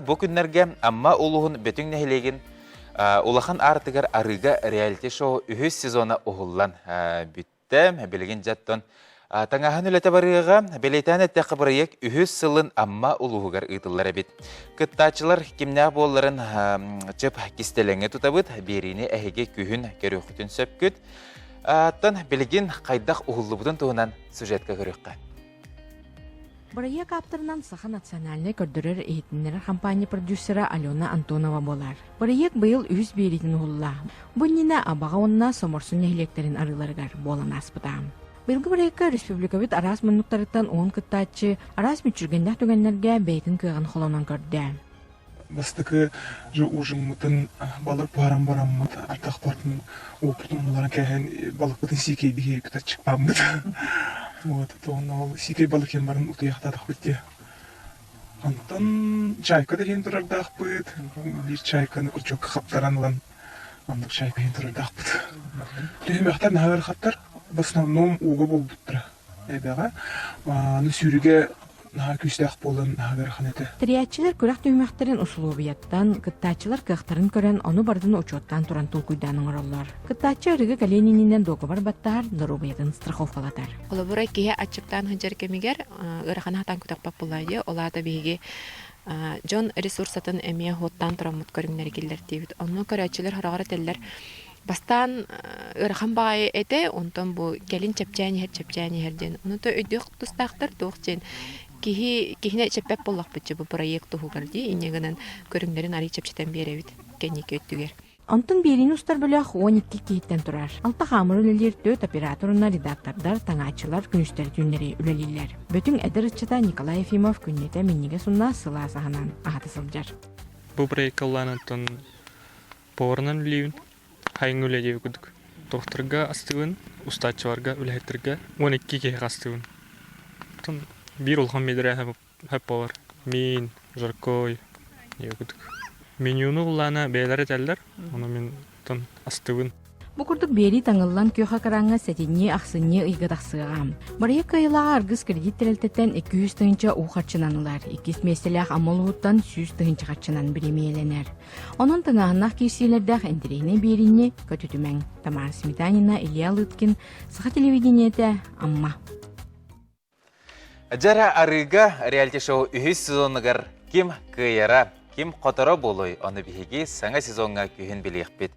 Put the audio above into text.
Бу күннэргэ Амма улууһун Бөтүҥ нэһилиэгин улахан аартыгар арыыга реалити-шоу үһүс сезона уһуллан бүттэ. Билигин дьэттон таҥаһын үлэтэ барыаҕа. Бэлиэтээн эттэххэ, бырайыак үһүс сылын Амма улууһугар ыытыллар эбит. Кыттааччылар кимнээх буолларын чып кистэлэҥҥэ тутабыт. Биэриини эһиги күһүн көрүөххүтүн сөпкүт. Оттон билигин хайдах уһуллубутун туһунан сюжетка көрүөххэ. Бырайыак ааптарынан Саха национальнай көрдөрөр-иһитиннэрэр хампаанньа продюсера Алена Антонова буолар. Бырайыак быйыл үһүс биэриитин уһулла. Бу иннинэ Абаҕа уонна Соморсун нэһилиэктэрин арыыларыгар буолан ааспыта. Быйылгы бырайыакка республикабыт араас муннуктарыттан 10 кыттааччы араас мүччүргэннээх түгэннэргэ бэйэтин кыаҕын холонон көрдө. Бастакы же ужиммытын балык буһаран бараммыт ардахпытын уоппутун умулларан кээһэн балыкпытын сиикэй биһиэбит аччыктааммыт. Вот уонна ол сиикэй балык иһэн баран утуйахтаатахпыт дии. Онтон чайка да иһэн турардаахпыт. Биир чайканы крючокка хаптаран ылан оннук чайка иһэн турардаахпыт. Түһүмэхтэр наһаа ыарахаттар. В основном ууга буолбуттара. Эбэҕэ. Аны сүүрүгэ наһаа күүстээх буолан наһаа ыарахан этэ. Тэрийээччилэр күрэх түһүмэхтэрин усулуобуйаттан, кыттааччылар кыахтарын көрөн, ону барытын учуоттаан туран толкуйдаан оҥороллор. Кыттааччы арыгы кэлиэн иннинэ дуогабар баттаһар, доруобуйатын страховкалатар. Холобура, киһи аччыктаан сылдьар кэмигэр ыарахан хатан көтөхпөт буоллаҕа дии. Ол аата биһиги дьон ресурсатын эмиэ уоттаан тураммыт көрүҥнэри киллэртиибит. Онно көрөөччүлэр сороҕор этэллэр, Бастаан ыарахан баҕайы этэ, онтон бу кэлин чэпчээн иһэр, чэпчээн иһэр диэн. Ону то өйдүөх тустаахтар туох диэн киһи киһини чэппэт буоллахпыт бу проект туһугар дии инньэ гынан көрүҥнэрин арыый чэпчэтэн биэрэбит кэнники өттүгэр. Онтон биэриини устар бөлөх 12 киһиттэн турар. Алта хаамыр үлэлиир түөрт оператор уонна редактордар, таҥааччылар күнүстэри-түүннэри үлэлииллэр. Бөтүҥ эдэр ыччата Николай Ефимов күннэтэ минньигэс уонна сылаас аһынан аһата сылдьар. Бу проекка ыллаан оттон Поварынан үлэлиибин, хайыҥҥа үлэлиэбит курдук. Торохторго астыыбын, устааччыларга, үлэһиттэргэ 12 киһиэхэ астыыбын. Оттон биир улахан биэдэрэ сөп буолар. Миин, жаркой диэбит курдук. Менюну буллаана бэйэлэрэ этэллэр, ону мин оттон астыыбын. Бу курдук биэрии таҥыллан күөх экраҥҥа сэтинньи, ахсынньы ыйга тахсыаҕа. Бырайыак кыайыылааҕа Аргыс кредит тэрилтэттэн 200 тыһыынча уу харчынан ылар, иккис миэстэлээх Амма улууһуттан 100 тыһыынча харчынан бириэмийэлэнэр. Онон тыҥааһыннаах киирсиилэрдээх интэриэһинэй биэриини көтүтүмэҥ. Тамара Сметанина, Илья Лыткин, Саха телевидениетэ, Амма. Дьара арыыга реалити-шоу үһүс сезонугар ким кыайара, ким хоторо буолуой, ону биһиги саҥа сезоҥҥа күһүн билиэхпит.